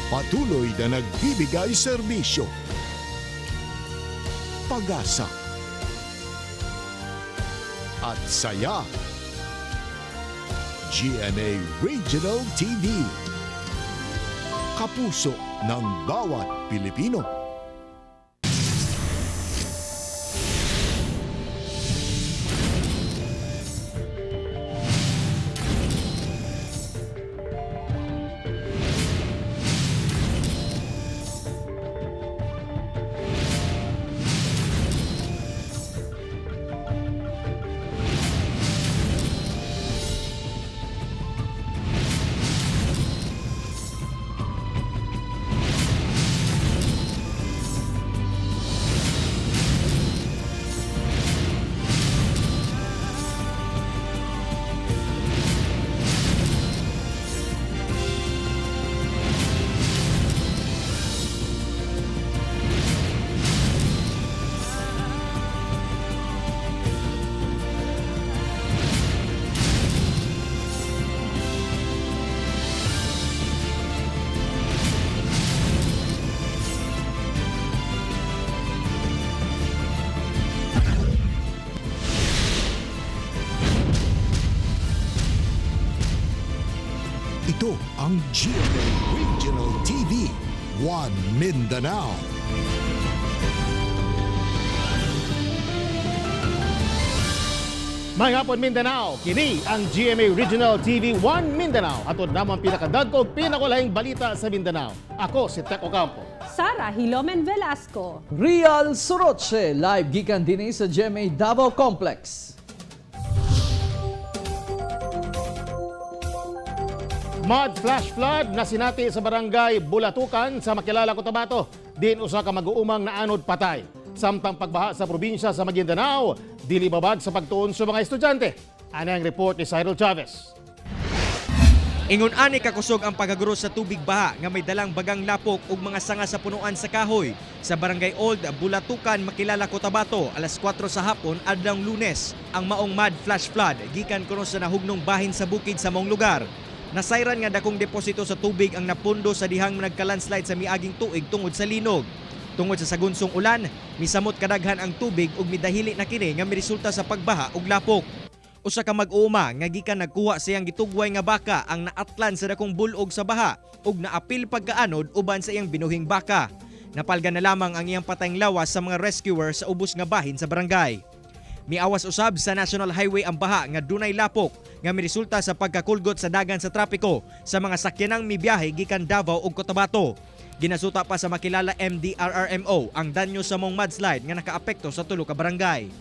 Patuloy na nagbibigay serbisyo, pag-asa, at saya. GMA Regional TV. Kapuso ng bawat Pilipino. Ito ang GMA Regional TV, One Mindanao. May hapon, Mindanao, kini ang GMA Regional TV 1 Mindanao. Atod namo ang pinakadagko, pinakulahing balita sa Mindanao. Ako si Tek Ocampo. Sara Hilomen Velasco. Real Soroche, live gikan dinhi sa GMA Davao Complex. Mud flash flood na sinati sa barangay Bulatukan sa Makilala, Cotabato. Din usa ka mag-uumang naanod patay. Samtang pagbaha sa probinsya sa Maguindanao, dili babag sa pagtuon sa mga estudyante. Ana ang report ni Cyril Chavez. Ingon ani kakusog ang paghaguro sa tubig baha nga may dalang bagang lapok ug mga sanga sa punuan sa kahoy sa Barangay Old Bulatukan, Makilala, Cotabato alas 4 sa hapon adlawng Lunes. Ang maong mud flash flood gikan kuno sa nahugnong bahin sa bukid sa maong lugar. Nasayran nga dakong deposito sa tubig ang napundo sa dihang nagka-landslide sa miaging tuig tungod sa linog. Tungod sa sagunsong ulan, misamot kadaghan ang tubig ug midahili na kini nga miresulta sa pagbaha ug lapok. Usa ka mag-uuma nga gikan nagkuha sa iyang gitugway nga baka ang naatlan sa dakong bulog sa baha ug naapil pagkaanod uban sa iyang binuhing baka. Napalgan na lamang ang iyang patayng lawas sa mga rescuer sa ubos nga bahin sa barangay. Miawas usab sa National Highway ang baha nga dunay lapok nga miresulta sa pagkakulgot sa dagan sa trapiko sa mga sakyanang mibiyahe gikan Davao ug Cotabato. Ginasuta pa sa makilala MDRRMO ang danyo sa mong mudslide nga nakaapekto sa tulo ka barangay.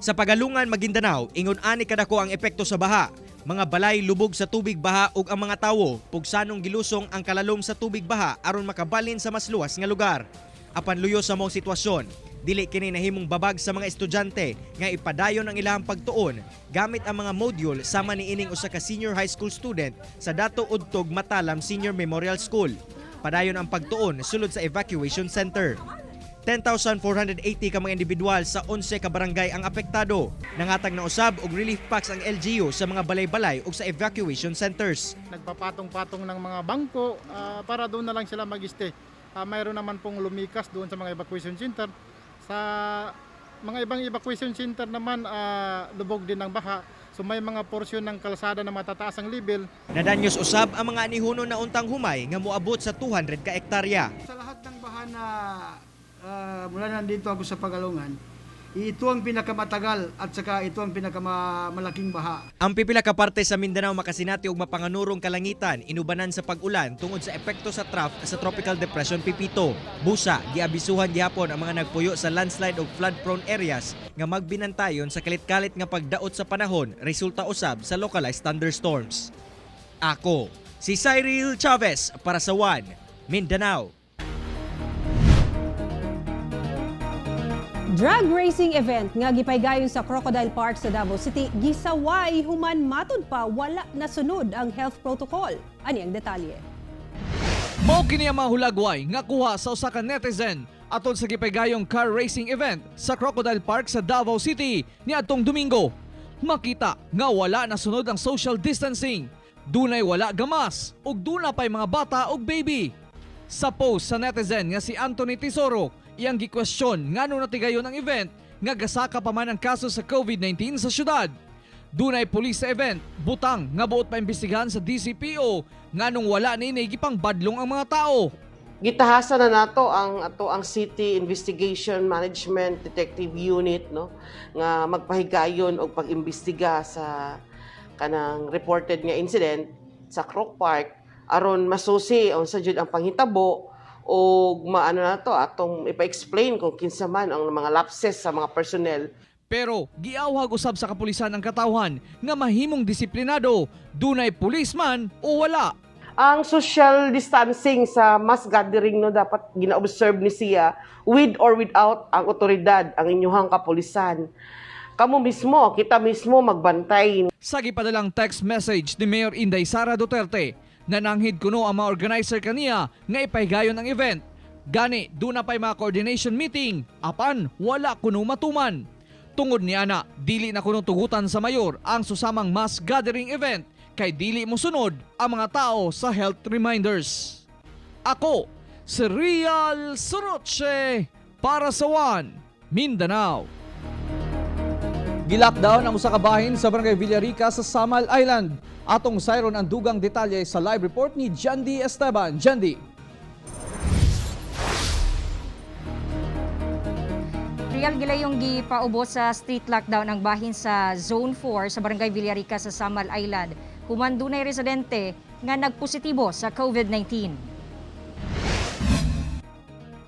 Sa Pagalungan, Maguindanao, ingon ani kadako ang epekto sa baha. Mga balay lubog sa tubig baha ug ang mga tawo pugsanong gilusong ang kalalom sa tubig baha aron makabalin sa mas luwas nga lugar. Apan luyo sa mong sitwasyon, dili kini nahimong babag sa mga estudyante nga ipadayon ang ilang pagtuon gamit ang mga module sama niining usa ka senior high school student sa Dato Udtog Matalam Senior Memorial School. Padayon ang pagtuon sulod sa evacuation center. 10,480 ka mga individual sa 11 ka barangay ang apektado. Nangatag na usab og relief packs ang LGU sa mga balay-balay ug sa evacuation centers. Nagpapatong-patong ng mga bangko para doon na lang sila mag-stay. Mayroon naman pong lumikas doon sa mga evacuation center. Sa mga ibang evacuation center naman, lubog din ng baha. So may mga porsyon ng kalsada na matataas ang level. Nadanyos usab ang mga anihuno na untang humay nga moabot sa 200 ka ektarya. Sa lahat ng baha na mula nandito ako sa Pagalungan, ito ang pinakamatagal at saka ito ang pinakamalaking baha. Ang pipila ka parte sa Mindanao makasinati og mapanganurong kalangitan inubanan sa pag-ulan tungod sa epekto sa trough sa Tropical Depression Pipito. Busa, giabisuhan gihapon ang mga nagpuyo sa landslide ug flood-prone areas nga magbinantayon sa kalit-kalit nga pagdaot sa panahon resulta usab sa localized thunderstorms. Ako, si Cyril Chavez para sa One, Mindanao. Drag racing event nga gipaygayon sa Crocodile Park sa Davao City gisaway human matud pa wala nasunod ang health protocol. Ani ang detalye. Mao kini ang mga hulagway nga kuha sa usa ka netizen atol sa gipaygayong car racing event sa Crocodile Park sa Davao City niadtong Domingo. Makita nga wala nasunod ang social distancing. Dunay wala gamas ug duna pay mga bata ug baby. Sa post sa netizen nga si Anthony Tesoro, iyang gikwestiyon ngano natigayon ang event nga gasaka pa man ang kaso sa COVID-19 sa syudad. Dunay pulis sa event, butang nga buot paimbestigahan sa DCPO nganong wala niini gipang badlong ang mga tao. Gitahasan na nato ang ato ang City Investigation Management Detective Unit, no, nga magpahigayon og pag-imbestiga sa kanang reported nga incident sa Croc Park aron masusi unsa jud ang panghitabo og maano nato atong ipa-explain kung kinsa man ang mga lapses sa mga personnel. Pero giawhag usab sa kapulisan ang katawhan nga mahimong disiplinado, dunay pulisman o wala. Ang social distancing sa mass gathering, no, dapat gina-observe ni siya with or without ang otoridad, ang inyuhang kapulisan. Kamo mismo, kita mismo magbantay. Sa gipadalang text message ni Mayor Inday Sara Duterte, nananghid kuno ang mga organizer kaniya nga ipahigayon ang event. Gani, duna pa'y mga coordination meeting, apan wala kuno matuman. Tungod ni ana, dili na kuno tugutan sa mayor ang susamang mass gathering event kay dili mosunod ang mga tao sa health reminders. Ako, si Real Soroche para sa One Mindanao. Gilockdown ang usa ka bahin sa Barangay Villarica sa Samal Island. Atong sayron ang dugang detalye sa live report ni Jandy Esteban. Jandy. Real, gilayong gipaubos sa street lockdown ang bahin sa Zone 4 sa Barangay Villarica sa Samal Island human dunay residente nga nagpositibo sa COVID-19.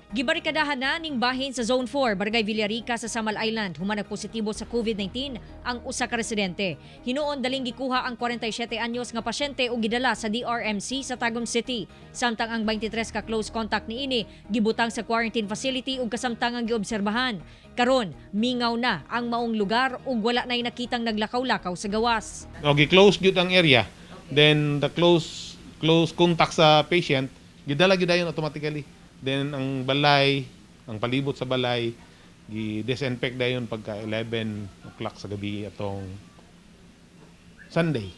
Gibarikadahan na ning bahin sa Zone 4, Barangay Villarica sa Samal Island human nagpositibo sa COVID-19 ang usa ka residente. Hinuon daling gikuha ang 47 anyos nga pasyente ug gidala sa DRMC sa Tagum City. Samtang ang 23 ka close contact niini gibutang sa quarantine facility ug kasamtangang giobserbahan. Karon, mingaw na ang maong lugar ug wala nay nakitang naglakaw-lakaw sa gawas. O gi-close gyud ang area. Then the close close contact sa patient, gidala gyud dayon automatically. Then ang balay, ang palibot sa balay, gi-disinfect dayon pagka 11 o'clock sa gabi atong Sunday.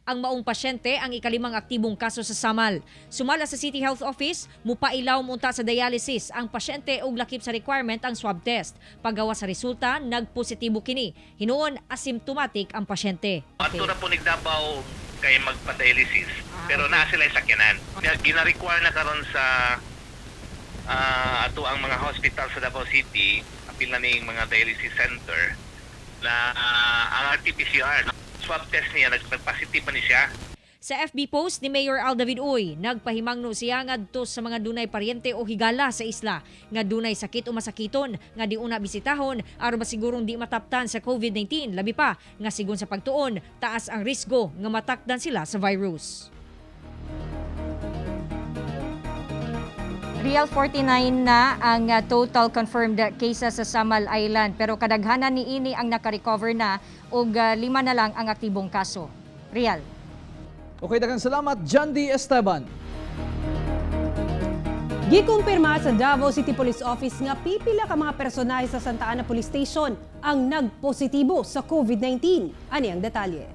Ang maong pasyente ang ikalimang aktibong kaso sa Samal. Sumala sa City Health Office, mupailaw unta sa dialysis ang pasyente og lakip sa requirement ang swab test. Paggawa sa resulta, nagpositibo kini. Hinuon asymptomatic ang pasyente. Ato na po nagdabaw kay magpa-dialysis. Pero naa sila sakyanan. Gina-require na karon sa ato ang mga hospital sa Davao City, apil na ning mga dialysis center na ang RT-PCR swab test niya nagpositive pa ni siya. Sa FB post ni Mayor Al David Uy, nagpahimangno siya ngadto sa mga dunay paryente o higala sa isla nga dunay sakit o masakiton nga di una bisitahon aron masigurong di mataptan sa COVID-19, labi pa nga sigon sa pagtuon taas ang risgo nga matakdan sila sa virus. Real, 49 na ang total confirmed cases sa Samal Island, pero kadaghanan niini ang naka-recover na ug 5 na lang ang aktibong kaso. Real. Okay, daghang salamat Jandy Esteban. Gikumpirma sa Davao City Police Office nga pipila ka mga personahe sa Santa Ana Police Station ang nagpositibo sa COVID-19. Ani ang detalye.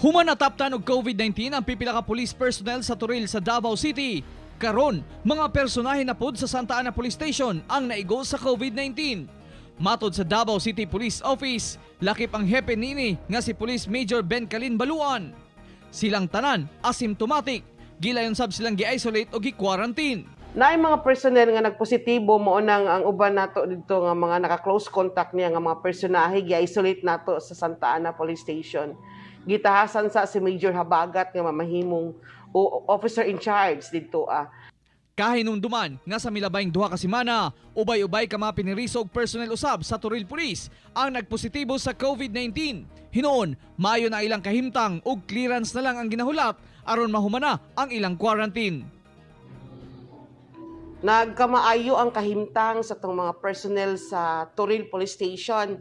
Human nataptan og COVID-19 ang pipila ka police personnel sa Toril sa Davao City. Karon, mga personahe na pod sa Santa Ana Police Station ang naigo sa COVID-19. Matod sa Davao City Police Office, lakip ang hepe nini nga si Police Major Ben Kalin Baluan. Silang tanan asymptomatic, gilayon sab silang gi-isolate o gi-quarantine. Naay mga personnel nga nagpositibo, mao nang ang uban nato dito nga mga naka-close contact niya nga mga personahe gi-isolate nato sa Santa Ana Police Station. Gitahasan sa si Major Habagat nga mamahimong officer in charge dito. Kahinumduman nga sa milabayng 2 ka semana, ubay-ubay ka mga piniriso og personnel usab sa Toril Police ang nagpositibo sa COVID-19. Hinuon, maayo na ilang kahimtang ug clearance na lang ang ginahulat aron mahumana ang ilang quarantine. Nagkamaayo ang kahimtang sa tong mga personnel sa Toril Police Station.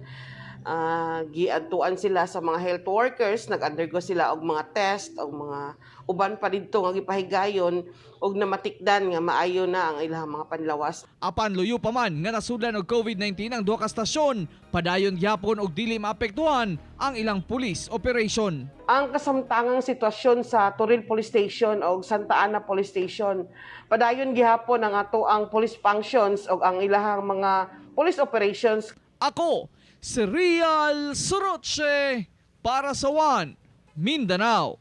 Giadtuan sila sa mga health workers, nag-undergo sila og mga test og mga uban pa didto nga gipahigayon og namatikdan nga maayo na ang ilang mga panlawas. Apan luyo pa man nga nasudlan og COVID-19 ang duha ka stasyon, padayon gyapon og dili maapektuhan ang ilang police operation. Ang kasamtangang sitwasyon sa Toril Police Station o Santa Ana Police Station, padayon gihapon ang ato ang police functions o ang ilahang mga police operations. Ako, si Real Soroche para sa One Mindanao.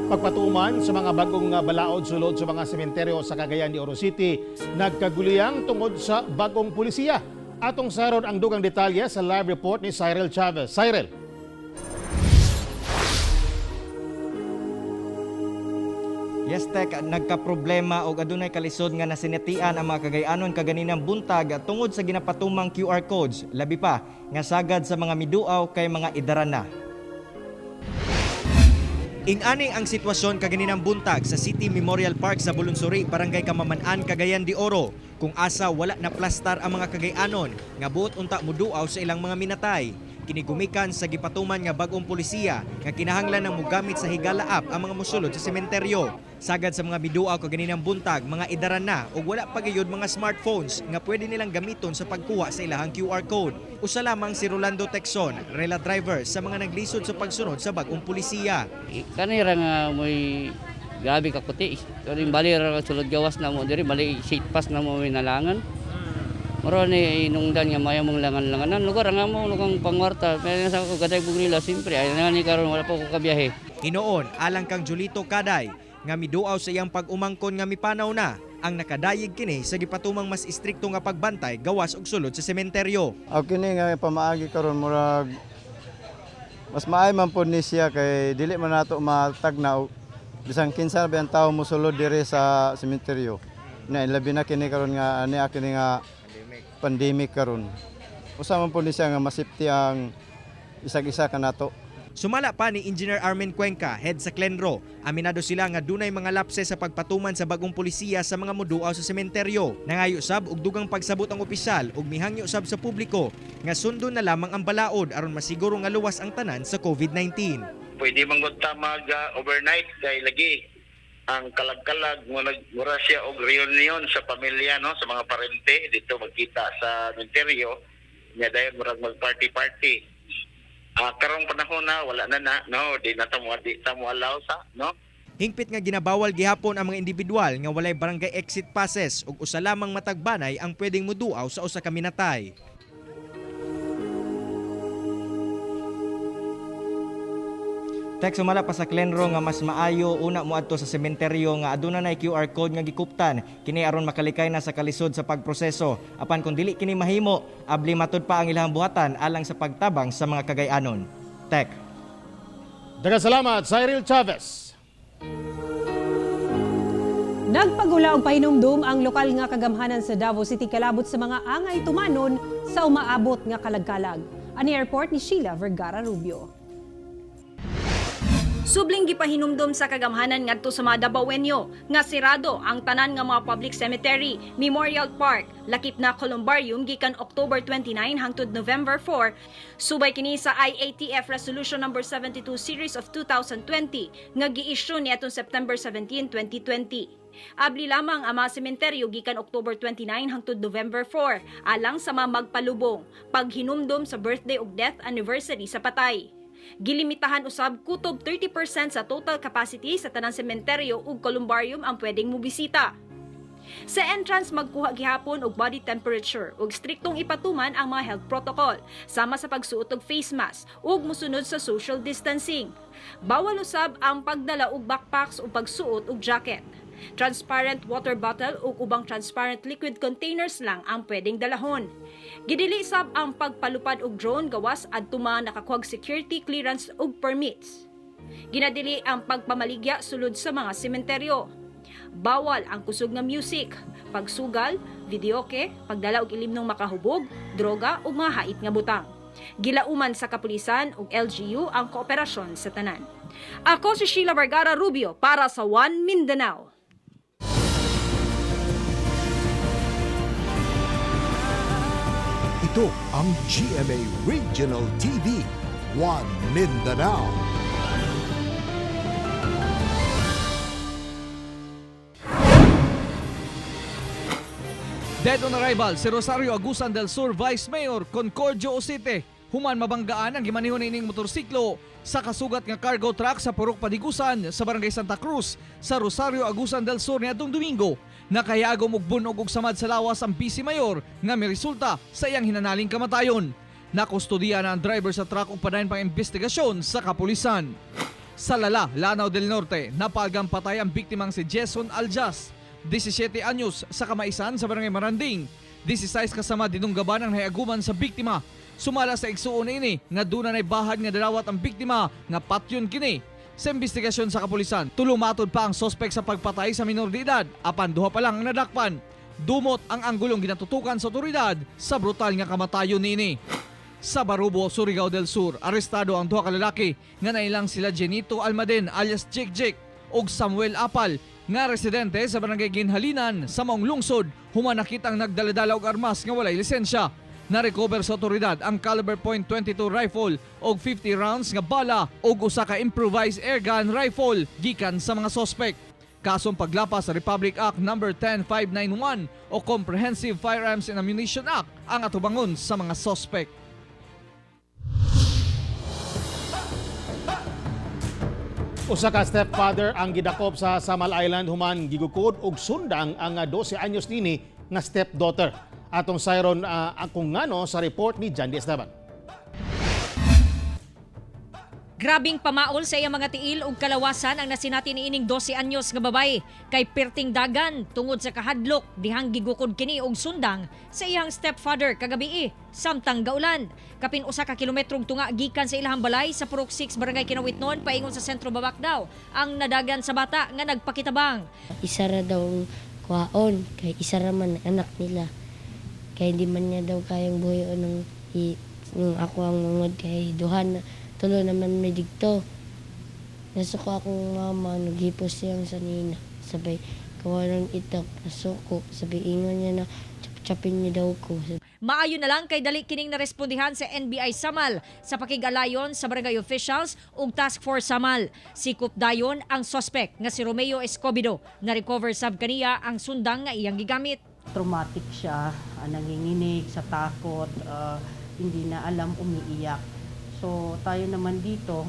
Pagpatuman sa mga bagong balaod sulod sa mga sementeryo sa Cagayan de Oro City, nagkaguliyang tungod sa bagong pulisiya. Atong saron ang dugang detalye sa live report ni Cyril Chavez. Cyril. Yes, Tek, nagkaproblema og adunay kalisod nga nasinatian ang mga Kagayanon kaganinang buntag tungod sa ginapatumang QR codes. Labi pa nga sagad sa mga miduaw kay mga idaran na. Ingani ang sitwasyon kaganinang buntag sa City Memorial Park sa Bulunsuri, Barangay Kamaman-an, Cagayan de Oro. Kung asa wala na plastar ang mga Kagayanon nga buot unta muduaw sa ilang mga minatay. Kini gumikan sa gipatuman nga bagong pulisiya nga kinahanglan ng mugamit sa Higala app ang mga mosulod sa sementeryo. Sagad sa mga miduaw kaganinang buntag, mga idaran na ug wala pa gayud mga smartphones nga pwede nilang gamiton sa pagkuha sa ilahang QR code. Usa lamang si Rolando Texon, rela driver sa mga naglisod sa pagsunod sa bagong pulisiya. Kanira nga mo'y grabe ka kuti. Kaning bali ra ka sulod gawas na mo diri, bali seat pass na mo may nalangan. Muro ni inungdan nga maya mong langan-langanan. Lugar nga mo lukang pangwarta. Pero sa ko gaday bugrila, siyempre ay na ni karon wala pa ko kabiyahe. Hinoon alang kang Julito Kaday nga miduaw sa iyang pag-umangkon nga mipanaw na ang nakadayeg kini sa gipatumang mas istrikto nga pagbantay gawas og sulod sa sementeryo. Aw kini nga pamaagi karon murag mas maay man pod ni siya kay dili man nato matagna og bisan kinsa ba ang tawo mosulod diri sa sementeryo. Na labi na kini karon nga ani kini nga pandemic karon. Usa man pod ni siya nga masipti ang isag-isa kanato. Sumala pa ni Engineer Armin Cuenca, head sa Clenro. Aminado sila nga dunay mga lapse sa pagpatuman sa bagong pulisiya sa mga muduaw sa sementeryo. Nangayo sab og dugang pagsabot ang opisyal ug mihangyo sab sa publiko nga sundon na lamang ang balaod aron masiguro nga luwas ang tanan sa COVID-19. Pwede man gud ta mag overnight kay lagi ang kalag-kalag mo mura siya og reunion sa pamilya, no, sa mga parente dito magkita sa sementeryo nya dayon murag mag party party. Karong panahon na wala na na, no, di na ta mo di ta mo allow sa, no. Hingpit nga ginabawal gihapon ang mga individual nga walay barangay exit passes ug usa lamang matagbanay ang pwedeng muduaw sa usa ka minatay. Tek, sumala pa sa Clenro nga mas maayo una mo adto sa sementeryo nga aduna nay QR code nga gikuptan kini aron makalikay na sa kalisod sa pagproseso. Apan kung dili kini mahimo, abli matud pa ang ilang buhatan alang sa pagtabang sa mga Kagayanon. Tek. Daghang salamat, Cyril Chavez. Nagpagula og pahinumdum ang lokal nga kagamhanan sa Davao City kalabot sa mga angay tumanon sa umaabot nga kalagkalag. Ani airport ni Sheila Vergara Rubio. Subling gipahinumdom sa kagamhanan ngadto sa mga Dabawenyo nga sirado ang tanan nga mga public cemetery, Memorial Park, lakip na columbarium gikan October 29 hangtod November 4. Subay kini sa IATF Resolution number 72 series of 2020 nga gi-issue niadtong September 17, 2020. Abli lamang ang mga sementeryo gikan October 29 hangtod November 4 alang sa mga magpalubong, paghinumdom sa birthday ug death anniversary sa patay. Gilimitahan usab kutob 30% sa total capacity sa tanang sementeryo ug columbarium ang pwedeng mobisita. Sa entrance magkuha gihapon og body temperature ug striktong ipatuman ang mga health protocol sama sa pagsuot og face mask ug musunod sa social distancing. Bawal usab ang pagdala og backpacks ug pagsuot og jacket. Transparent water bottle ug ubang transparent liquid containers lang ang pwedeng dalahon. Gidili sab ang pagpalupad og drone gawas adto mga nakakuhag security clearance ug permits. Ginadili ang pagpamaligya sulod sa mga sementeryo. Bawal ang kusog nga music, pagsugal, videoke, pagdala og ilimnong makahubog, droga ug mga hait nga butang. Gilauman sa kapulisan ug LGU ang kooperasyon sa tanan. Ako si Sheila Vergara Rubio para sa One Mindanao. Ito Ito ang GMA Regional TV, One Mindanao. Dead on arrival si Rosario Agusan del Sur Vice Mayor Concordio Ocite. Human mabanggaan ang gimaneho niining motorsiklo sa kasugat nga cargo truck sa Purok Padigusan sa Barangay Santa Cruz sa Rosario Agusan del Sur niadtong Domingo. Nakayagom og bunog og samad sa lawas ang Vice Mayor nga miresulta sa iyang hinanaling kamatayon. Nakustodiya na ang driver sa truck ug padayon pang investigasyon sa kapulisan. Sa Lala, Lanao del Norte, napalgang patay ang biktimang si Jason Aljas, 17 anyos, sa Kamaisan sa Barangay Maranding. 16 kasama dinunggaban ang nahiaguman sa biktima. Sumala sa igsuon ini nga duna nay bahad nga dalawat ang biktima nga patyon kini. Sa investigasyon sa kapulisan, tulumatod pa ang sospek sa pagpatay sa minor de edad apan duha pa lang ang nadakpan. Dumot ang anggulong ginatutukan sa otoridad sa brutal nga kamatayon niini. Sa Barubo, Surigao del Sur, arestado ang duha ka lalaki nga nailang sila Genito Almaden alias Jake Jake ug Samuel Apal nga residente sa barangay Ginhalinan sa maong lungsod human nakitang nagdaladala og armas nga walay lisensya. Na-recover sa otoridad ang caliber .22 rifle og 50 rounds nga bala og usa ka improvised airgun rifle gikan sa mga sospek. Kasong paglapas sa Republic Act No. 10591 o Comprehensive Firearms and Ammunition Act ang atubangon sa mga sospek. Usa ka stepfather ang gidakop sa Samal Island human gigukod og sundang ang 12 anyos nini nga stepdaughter. Atong sayron ang kung ngano sa report ni Jandy Esteban. Grabing pamaol sa iyang mga tiil ug kalawasan ang nasinati niining 12 anyos nga babae kay perting dagan tungod sa kahadlok dihang gigukod kini og sundang sa iyang stepfather kagabii samtang gaulan. Kapin usa ka kilometrong tunga gikan sa ilahang balay sa Purok 6 Barangay Kinawitnon paingon sa sentro Babak daw ang nadagan sa bata nga nagpakitabang. Isa ra daw ang kuhaon kay isa ra man ang anak nila. Kay di man niya daw kayang buhayon ng ng ako ang mangod kay duha na tulo naman may digto. Nasuko akong mama, naghipos siyang sanina. Sabay, kawalan itak, nasuko. Sabay, ingon niya na, chap-chapin niya daw ko. Maayo na lang kay dali kining narespondihan sa NBI Samal sa pakig-alayon sa barangay officials ug Task Force Samal. Sikop dayon ang suspect nga si Romeo Escobedo. Na-recover sab kaniya ang sundang nga iyang gigamit. Traumatic siya, nanginginig sa takot, hindi na alam, umiiyak. So tayo naman dito,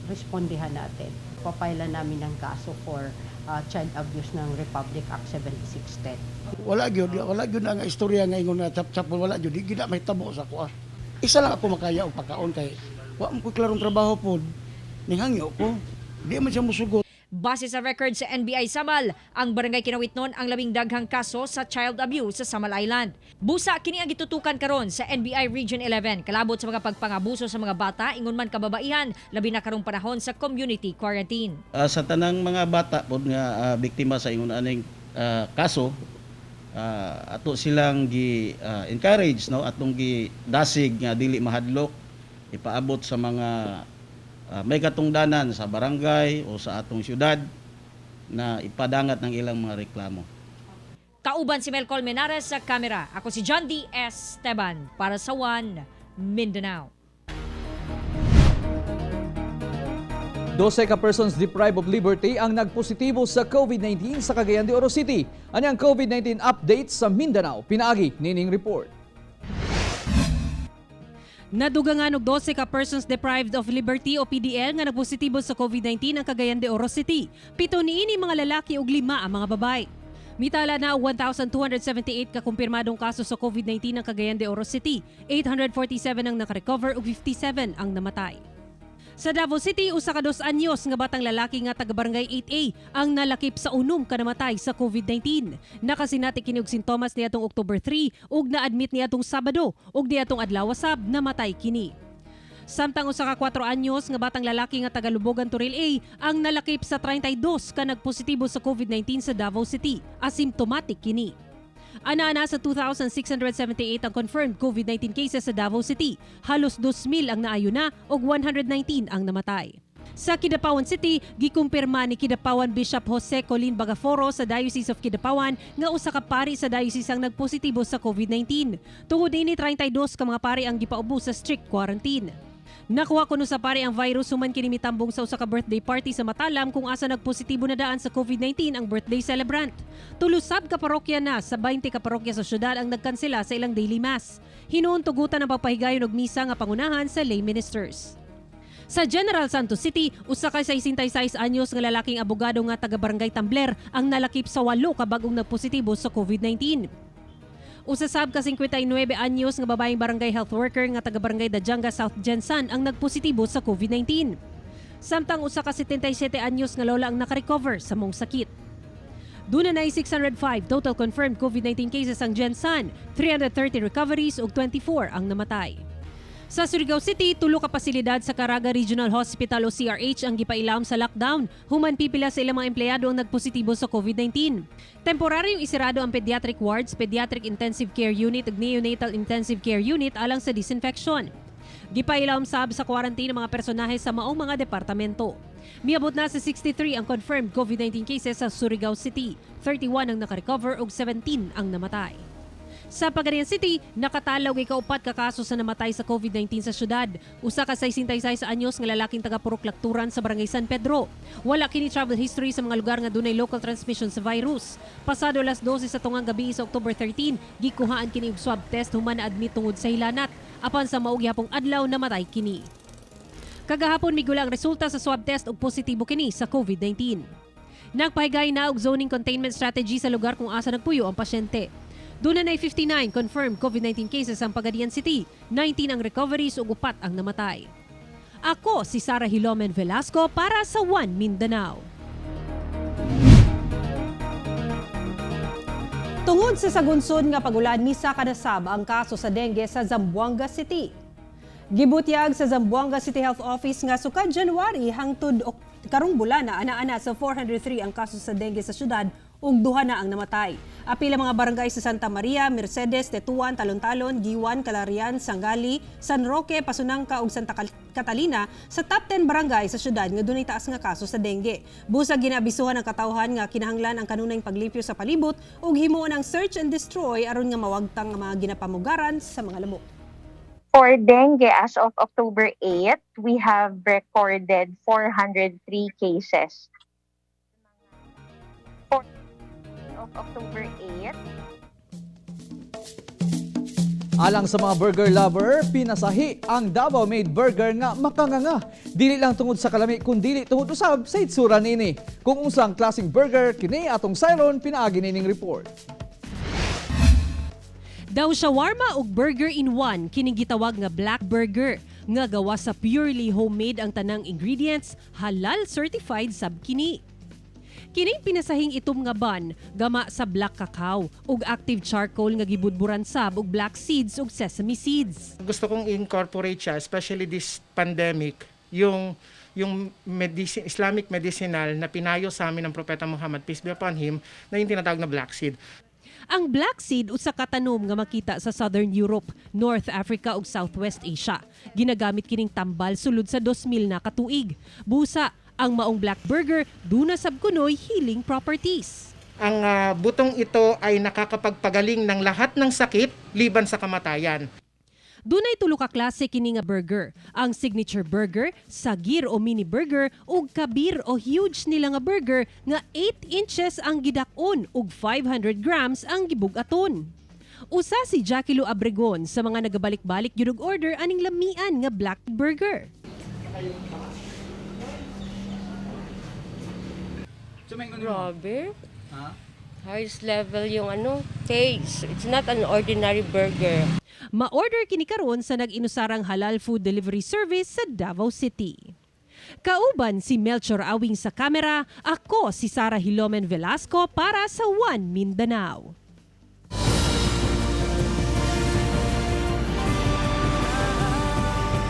respondehan natin. Papailan namin ng kaso for child abuse ng Republic Act 7610. Wala gyud nga istorya nga ingon na chap-chap, wala gyud, di gyud na mahitabo sa akoa. Isa lang ako makaya og pagkaon kay wa man ko klarong trabaho pod. Nihangyo ko. Di man siya musugot. Base sa record sa NBI Samal, ang barangay Kinawitnon ang labing daghang kaso sa child abuse sa Samal Island. Busa kini ang gitutukan karon sa NBI Region 11 kalabot sa mga pagpangabuso sa mga bata ingon man kababaihan labi na karong panahon sa community quarantine. Sa tanang mga bata pod nga biktima sa ingon aning kaso, ato silang gi encourage, no, atong gi dasig nga dili mahadlok ipaabot sa mga may katungdanan sa barangay o sa atong syudad na ipadangat ng ilang mga reklamo. Kauban si Mel Colmenares sa kamera. Ako si John D. Esteban para sa One Mindanao. 12 ka persons deprived of liberty ang nagpositibo sa COVID-19 sa Cagayan de Oro City. Ani ang COVID-19 update sa Mindanao? Pinaagi nining report. Nadugangan og 12 ka persons deprived of liberty o PDL nga nagpositibo sa COVID-19 ang Cagayan de Oro City. 7 niini mga lalaki ug 5 ang mga babae. Mitala na og 1,278 ka kumpirmadong kaso sa COVID-19 ang Cagayan de Oro City. 847 ang nakarecover ug 57 ang namatay. Sa Davao City, usa ka 2 anyos nga batang lalaki nga taga Barangay 8A ang nalakip sa unom ka namatay sa COVID-19. Nakasinati kini og sintomas niadtong October 3 ug na-admit niadtong Sabado ug niadtong adlaw sab namatay kini. Samtang usa ka 4 anyos nga batang lalaki nga taga Lubogan Toril A ang nalakip sa 32 ka nagpositibo sa COVID-19 sa Davao City. Asymptomatic kini. Ana-ana sa 2,678 ang confirmed COVID-19 cases sa Davao City. Halos 2,000 ang naayo na ug 119 ang namatay. Sa Kidapawan City, gikumpirma ni Kidapawan Bishop Jose Colin Bagaforo sa Diocese of Kidapawan nga usa ka pari sa diocese ang nagpositibo sa COVID-19. Tungod niini, 32 ka mga pari ang gipaubo sa strict quarantine. Nakuha kuno sa pari ang virus human kini mitambong sa usa ka birthday party sa Matalam kung asa nagpositibo na daan sa COVID-19 ang birthday celebrant. Tulo sab ka parokya na sa 20 ka parokya sa syudad ang nagkansela sa ilang daily mass. Hinuon tugutan ang pagpahigayon og misa nga pangunahan sa lay ministers. Sa General Santos City, usa ka 66 anyos nga lalaking abogado nga taga Barangay Tambler ang nalakip sa walo ka bag-ong nagpositibo sa COVID-19. Usa sab ka 59 anyos nga babaeng barangay health worker nga taga Barangay Dajanga, South GenSan ang nagpositibo sa COVID-19. Samtang usa ka 77 anyos nga lola ang nakarecover sa maong sakit. Duna na 605 total confirmed COVID-19 cases ang GenSan, 330 recoveries ug 24 ang namatay. Sa Surigao City, tulo ka pasilidad sa Caraga Regional Hospital o CRH ang gipailawom sa lockdown human pipila sa ilang mga empleyado ang nagpositibo sa COVID-19. Temporaryong isirado ang pediatric wards, pediatric intensive care unit ug neonatal intensive care unit alang sa disinfection. Gipailawom sab sa quarantine ang mga personahe sa maong mga departamento. Miabot na sa 63 ang confirmed COVID-19 cases sa Surigao City, 31 ang nakarecover ug 17 ang namatay. Sa Pagadian City, nakatala og ikaupat ka kaso sa namatay sa COVID-19 sa syudad. Usa ka 66 anyos nga lalaking taga Purok Lakturan sa Barangay San Pedro. Wala kini travel history sa mga lugar nga dunay local transmission sa virus. Pasado alas 12 sa tungang gabi sa October 13, gikuhaan kini og swab test human na-admit tungod sa hilanat. Apan sa mao gihapong adlaw, namatay kini. Kagahapon migula ang resulta sa swab test og positibo kini sa COVID-19. Nagpahigayon na og zoning containment strategy sa lugar kung asa nagpuyo ang pasyente. Duna na 59 confirmed COVID-19 cases ang Pagadian City, 19 ang recoveries ug 4 ang namatay. Ako si Sara Hilomen Velasco para sa One Mindanao. Tungod sa sagunsod nga pagulan, misaka na sab ang kaso sa dengue sa Zamboanga City. Gibutyag sa Zamboanga City Health Office nga sukad January hangtod karong bulan na ana-ana sa 403 ang kaso sa dengue sa syudad ug duha na ang namatay. Apil ang mga barangay sa Santa Maria, Mercedes, Tetuan, Talon-Talon, Guiuan, Calarian, Sangali, San Roque, Pasonanca ug Santa Catalina sa top 10 barangay sa syudad nga dunay taas nga kaso sa dengue. Busag ginaabisuhan ang katawhan nga kinahanglan ang kanunayng paglimpyo sa palibot ug himuon ang search and destroy aron nga mawagtang ang mga ginapamugaran sa mga lamok. For dengue, as of October 8, we have recorded 403 cases. For of October 8, Alang sa mga burger lover, pinasahi ang Davao made burger nga makanganga. Dili lang tungod sa kalami kundi tungod usab sa itsura nini. Kung unsang klaseng burger kini, atong sayron pinaagi nining report. Daw shawarma ug burger in one kining gitawag nga Black Burger nga gawa sa purely homemade ang tanang ingredients, halal certified sab kini. Kining pinasahing itom nga bun gama sa black cacao ug active charcoal nga gibudburan sab og black seeds ug sesame seeds. Gusto kong incorporate siya, especially this pandemic, yung medicine, Islamic medicinal na pinayo sa amin ng Propeta Muhammad, peace be upon him, na yung tinatawag na black seed. Ang black seed usa ka tanom nga makita sa Southern Europe, North Africa ug Southwest Asia. Ginagamit kining tambal sulod sa 2000 na katuig. Busa, ang maong black burger duna sab kunoy healing properties. Ang butong ito ay nakakapagpagaling ng lahat ng sakit liban sa kamatayan. Dunay tulo ka klase kini nga burger. Ang signature burger, sagir o mini burger ug kabir o huge nila nga burger nga 8 inches ang gidak-on ug 500 grams ang gibug-aton. Usa si Jackie Lou Abregon sa mga nagabalik-balik gyud og order aning lamian nga black burger. Grabe. Highest level yung ano, taste. It's not an ordinary burger. Ma-order kini karon sa nag-inusarang halal food delivery service sa Davao City. Kauban si Melchor Awing sa kamera, ako si Sara Hilomen Velasco para sa One Mindanao.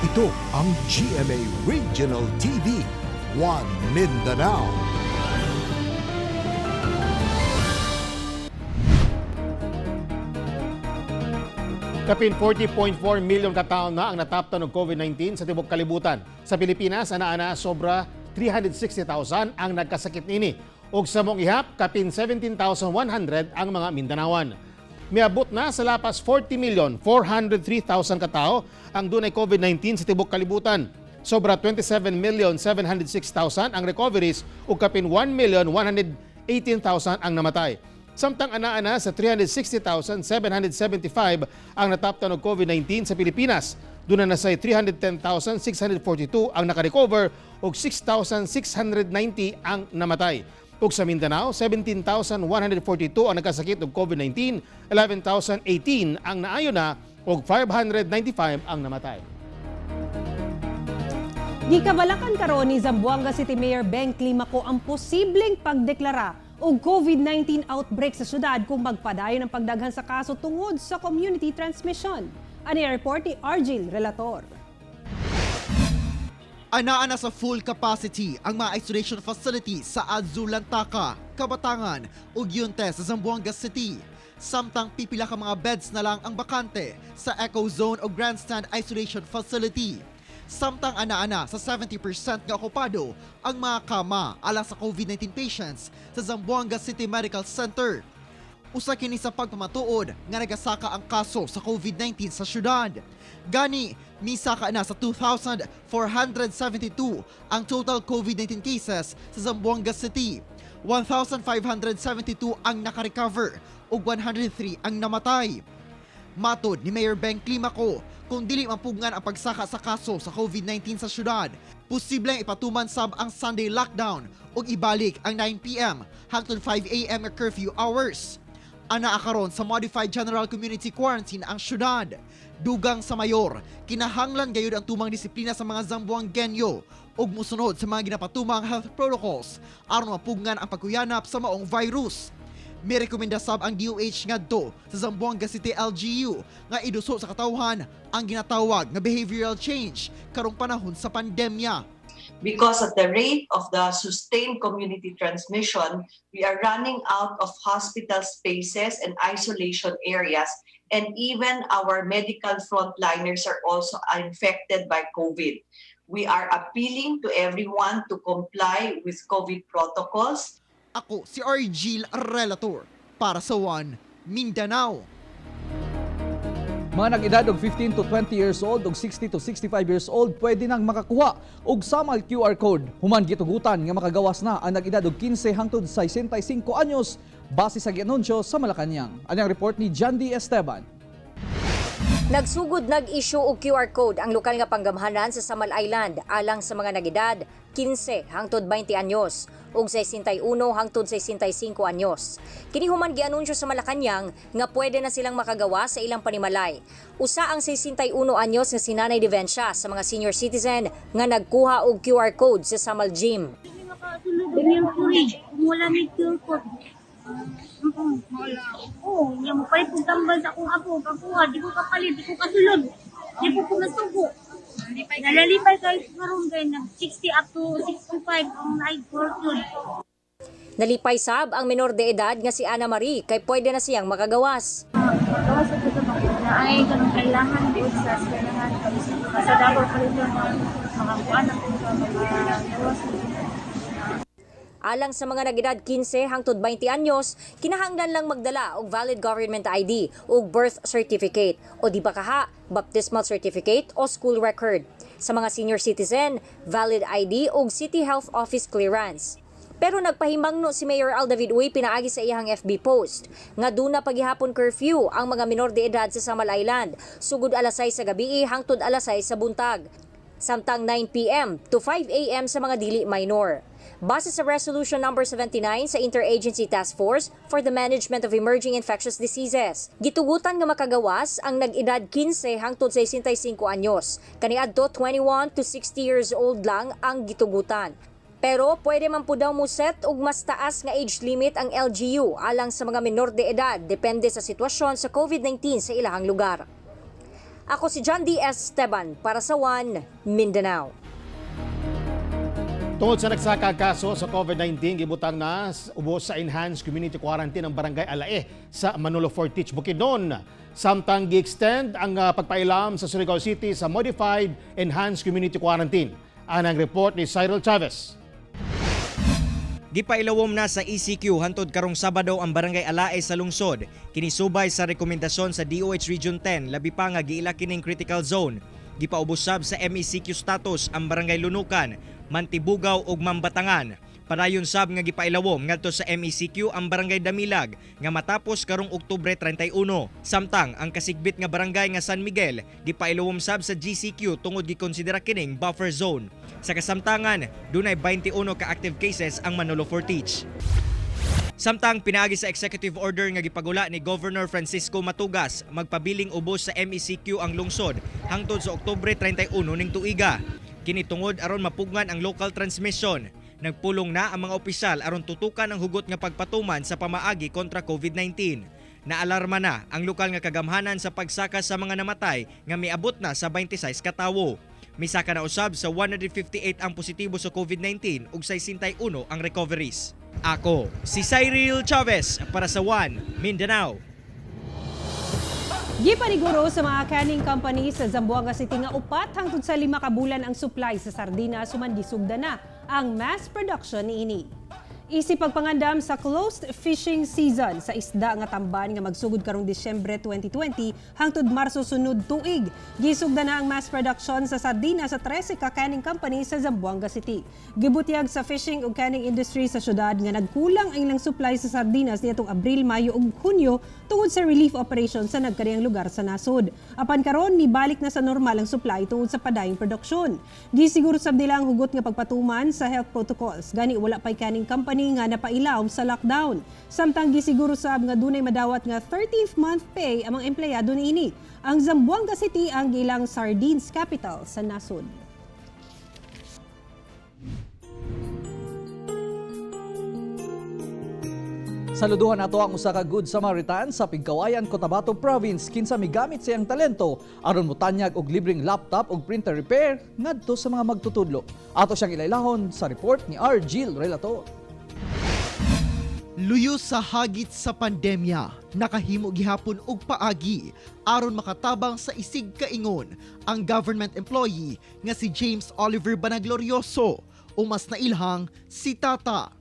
Ito ang GMA Regional TV, One Mindanao. Kapin 40.4 million ka tawo na ang nataptan og COVID-19 sa tibok kalibutan. Sa Pilipinas, ana-ana sobra 360,000 ang nagkasakit nini. Ug sa among ihap, kapin 17,100 ang mga Mindanawan. Miabot na sa lapas 40,403,000 katao ang dunay COVID-19 sa tibok kalibutan. Sobra 27,706,000 ang recoveries ug kapin 1,118,000 ang namatay. Samtang ana-ana sa 360,775 ang nataptan og COVID-19 sa Pilipinas. Duna na say 310,642 ang nakarecover ug 6,690 ang namatay. Ug sa Mindanao, 17,142 ang nagkasakit og COVID-19, 11,018 ang naayo na ug 595 ang namatay. Gikabalakan karon ni Zamboanga City Mayor Beng Climaco ang posibleng pagdeklara og COVID-19 outbreak sa syudad kung magpadayon ang pagdaghan sa kaso tungod sa community transmission. Ani ang report ni Argil Relator. Anaa na sa full capacity ang mga isolation facilities sa Azul Lantaka, Kabatangan ug Yunte sa Zamboanga City. Samtang pipila ka mga beds na lang ang bakante sa Eco Zone o Grandstand Isolation Facility. Samtang ana-ana sa 70% nga okupado ang mga kama alang sa COVID-19 patients sa Zamboanga City Medical Center. Usa kini sa pagpamatuod nga nagasaka ang kaso sa COVID-19 sa syudad. Gani, misaka na sa 2,472 ang total COVID-19 cases sa Zamboanga City. 1,572 ang nakarecover ug 103 ang namatay. Matod ni Mayor Beng Climaco, kung dili mapugngan ang pagsaka sa kaso sa COVID-19 sa syudad, posibleng ipatuman sab ang Sunday lockdown ug ibalik ang 9 p.m. hangtod 5 a.m. nga curfew hours. Anaa karon sa Modified General Community Quarantine ang syudad. Dugang sa mayor, kinahanglan gayud ang tumang disiplina sa mga Zamboangueño ug musunod sa mga ginapatumang health protocols aron mapugngan ang pagkuyanap sa maong virus. Mirekomenda sab ang DOH ngadto sa Zamboanga City LGU nga iduso sa katawhan ang ginatawag nga behavioral change karong panahon sa pandemya. Because at the rate of the sustained community transmission, we are running out of hospital spaces and isolation areas, and even our medical frontliners are also infected by COVID. We are appealing to everyone to comply with COVID protocols. Ako si Argil Relator para sa One Mindanao. Mga nag-edad og 15 to 20 years old ug 60 to 65 years old pwede nang makakuha og Samal QR code. Human gitugutan nga makagawas na ang nag-edad og 15 hangtod 65 anyos base sa gianunsyo sa Malacañang. Ani ang report ni John D. Esteban. Nagsugod nag-issue og QR code ang lokal nga panggamhanan sa Samal Island alang sa mga nagedad 15 hangtod 20 anyos ug 61 hangtod 65 anyos. Kini human gianunsyo sa Malacañang nga pwede na silang makagawa sa ilang panimalay. Usa ang 61 anyos nga si Nanay Devencia sa mga senior citizen nga nagkuha og QR code sa Samal Gym. Kung wala ni QR code. Oo, niya mo palit kong tambal sa akong apo, kakuha, di ko kapalit, di ko kasulod. Di ko kumasugo. Nalalipay kayo karon kay nag 60 up to 65 ang night fortune. Nalipay sab ang menor de edad nga si Ana Marie kay pwede na siyang makagawas. Gawas sa ito na ay kanang kailangan ko sa kailangan sa Davao pa rin mga makakuan ako sa mga gawas. Alang sa mga nagedad 15 hangtod 20 anyos, kinahanglan lang magdala og valid government ID ug birth certificate o di ba kaha, baptismal certificate o school record. Sa mga senior citizen, valid ID ug City Health Office clearance. Pero nagpahimangno si Mayor Al David Uy pinaagi sa iyang FB post nga duna paghihapon curfew ang mga minor de edad sa Samal Island sugod alas 6 sa gabi hangtod alas 6 sa buntag, samtang 9 p.m. to 5 a.m. sa mga dili minor. Base sa Resolution number 79 sa Interagency Task Force for the Management of Emerging Infectious Diseases, gitugutan nga makagawas ang nag-edad 15 hangtod 65 anyos. Kaniadto 21 to 60 years old lang ang gitugutan. Pero pwede man po daw mo set og mas taas nga age limit ang LGU alang sa mga menor de edad depende sa sitwasyon sa COVID-19 sa ilahang lugar. Ako si John D. Esteban para sa One Mindanao. Tungod sa nagsaka kaso sa COVID-19, gibutang na ubos sa enhanced community quarantine ang Barangay Alae sa Manolo Fortich, Bukidnon. Samtang gi-extend ang pagpailam sa Surigao City sa modified enhanced community quarantine. Anang report ni Cyril Chavez. Gipailawom na sa ECQ hantod karong Sabado ang Barangay Alae sa lungsod. Kini subay sa rekomendasyon sa DOH Region 10, labi pa nga giila kining critical zone. Gipaubos sab sa MECQ status ang Barangay Lunukan, Mantibugaw ug Mambatangan. Padayon sab nga gipailawom ngadto sa MECQ ang Barangay Damilag nga matapos karong Oktubre 31. Samtang ang kasigbit nga barangay nga San Miguel gipailawom sab sa GCQ tungod gikonsidera kining buffer zone. Sa kasamtangan, dunay 21 ka active cases ang Manolo Fortich. Samtang pinaagi sa executive order nga gipagula ni Governor Francisco Matugas, magpabiling ubos sa MECQ ang lungsod hangtod sa Oktubre 31 ning tuiga. Kini tungod aron mapugngan ang local transmission. Nagpulong na ang mga opisyal aron tutukan ang hugot nga pagpatuman sa pamaagi kontra COVID-19. Naalarma na ang lokal nga kagamhanan sa pagsaka sa mga namatay nga miabot na sa 26 ka tawo. Misaka na usab sa 158 ang positibo sa COVID-19 ug 61 ang recoveries. Ako, si Cyril Chavez para sa One Mindanao. Gipaniguro sa mga canning company sa Zamboanga City nga 4 hangtod sa 5 ka bulan ang supply sa sardinas human gisugda na ang mass production niini. Isip pagpangandam sa closed fishing season sa isda nga tamban nga magsugod karong Disyembre 2020 hangtod Marso sunod tuig. Gisugda na ang mass production sa sardina sa 13 ka canning company sa Zamboanga City. Gibutyag sa fishing ug canning industry sa syudad nga nagkulang ang ilang supply sa sardinas niadtong Abril, Mayo ug Hunyo tungod sa relief operation sa nagkariyang lugar sa nasod. Apan karon mibalik na sa normal ang supply tungod sa padayong produksyon. Gisiguro sab nila ang hugot nga pagpatuman sa health protocols. Gani wala pay canning company nga napailawom sa lockdown. Samtang gisiguro sab nga dunay madawat nga 13th month pay ang mga empleyado niini. Ang Zamboanga City ang giilang sardines capital sa nasod. Saluduhan nato ang usa ka Good Samaritan sa Pigkawayan, Cotabato Province, kinsa migamit sa iyang talento aron motanyag og libreng laptop ug printer repair ngadto sa mga magtutudlo. Ato siyang ilaylahon sa report ni R. Gil Relator. Luyo sa hagit sa pandemya, nakahimo gihapon og paagi aron makatabang sa isig kaingon ang government employee nga si James Oliver Banaglorioso o mas nailhang si Tata.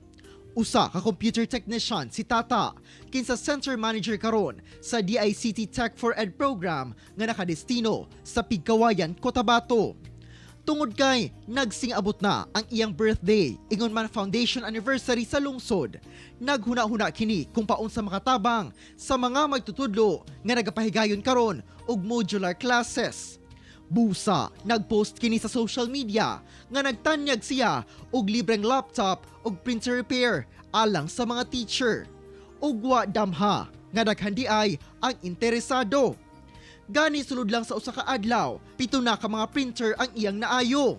Usa ka computer technician si Tata, kinsa center manager karon sa DICT Tech for Ed program nga nakadestino sa Pigkawayan, Cotabato. Tungod kay nagsing-abot na ang iyang birthday, ingon man foundation anniversary sa lungsod, naghuna-huna kini kung paunsa makatabang sa mga magtutudlo nga nagapahigayon karon og modular classes. Busa, nagpost kini sa social media nga nagtanyag siya og libreng laptop ug printer repair alang sa mga teacher. Ug wa damha nga daghan diay ang interesado. Gani sulod lang sa usa ka adlaw, 7 na ka mga printer ang iyang naayo.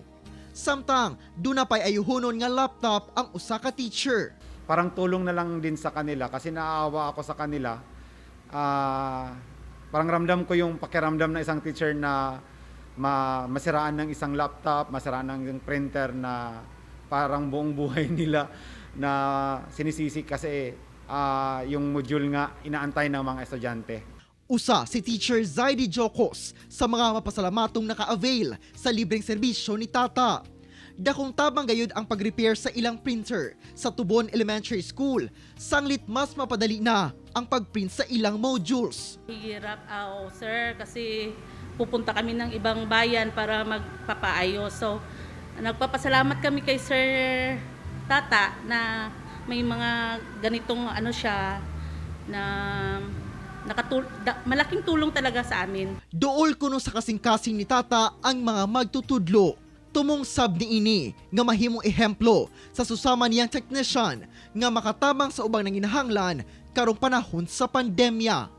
Samtang duna pay ayuhonon nga laptop ang usa ka teacher. Parang tulong na lang din sa kanila kasi naaawa ako sa kanila. Parang ramdam ko yung pakiramdam ng isang teacher na masiraan ng isang laptop, masiraan ng isang printer na parang buong buhay nila na sinisisi kasi yung module nga inaantay ng mga estudyante. Usa si Teacher Zaidi Jocos sa mga mapasalamatong naka-avail sa libreng serbisyo ni Tata. Dakong tabang gayud ang pag-repair sa ilang printer sa Tubon Elementary School, sanglit mas mapadali na ang pag-print sa ilang modules. Hirap, oh, sir, kasi pupunta kami ng ibang bayan para magpapaayos. So, nagpapasalamat kami kay Sir Tata na may mga ganitong ano siya na malaking tulong talaga sa amin. Dool kuno sa kasing-kasing ni Tata ang mga magtutudlo. Tumong sab niini nga mahimong ehemplo sa susama niyang technician nga makatabang sa ubang nanginahanglan karong panahon sa pandemya.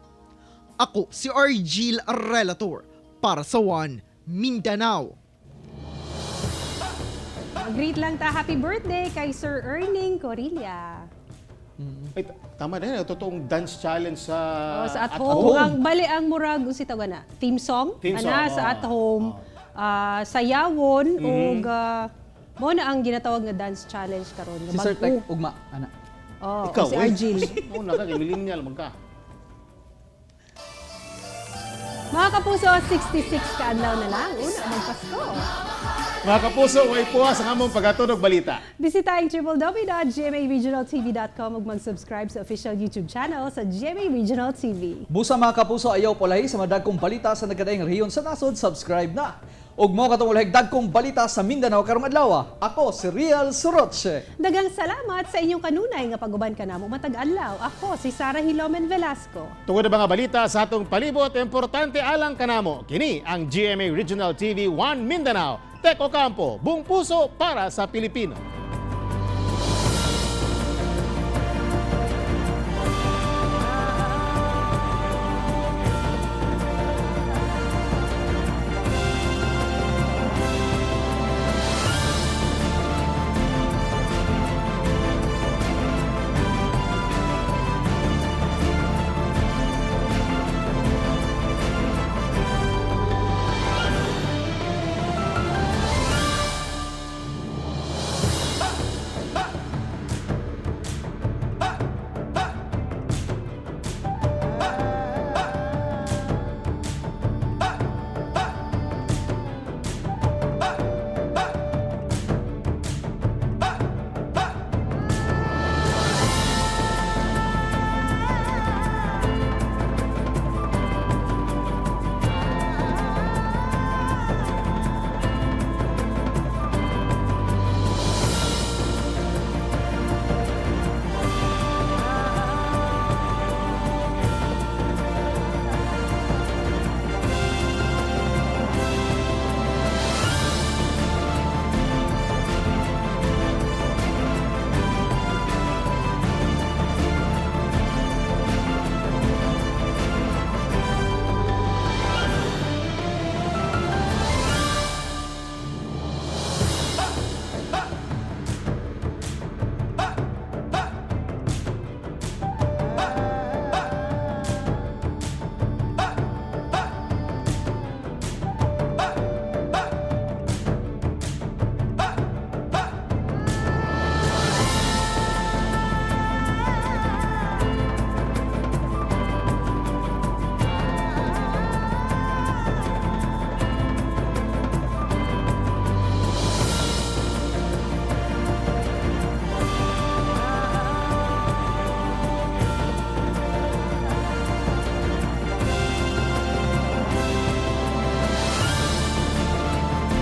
Ako si Argil Relator para sa One Mindanao. Greet lang ta, happy birthday kay Sir Erning Corilla. Ay, tama na yun. Totoong dance challenge sa, Oh, sa at home. Ang bali ang murag unsa tawag na? Theme song. Theme Ana song, sa oh. at home. Sayawon ug Mao na ang ginatawag nga dance challenge karon nga Si Sir bag-o. Tek, ugma, ana. Oh, Ikaw, si eh. Argil. Una ka, kay millennial man ka. Mga kapuso, 66 ka adlaw na lang. Una, magpasko. Mga kapuso, way puwas ang among pagatunog balita. Bisita ang www.gmaregionaltv.com ug mag-subscribe sa official YouTube channel sa GMA Regional TV. Busa, mga kapuso, ayaw polahi sa madagkong balita sa nagkadaing rehiyon sa nasod, subscribe na. Ug mo katong ulahig dagkong balita sa Mindanao karong adlaw. Ako si Rial Soroche. Daghang salamat sa inyong kanunay nga pag-uban kanamo matag adlaw. Ako si Sara Hilomen Velasco. Tungod na mga balita sa atong palibot, importante alang kanamo. Kini ang GMA Regional TV 1 Mindanao. Tek Ocampo, buong puso para sa Pilipino.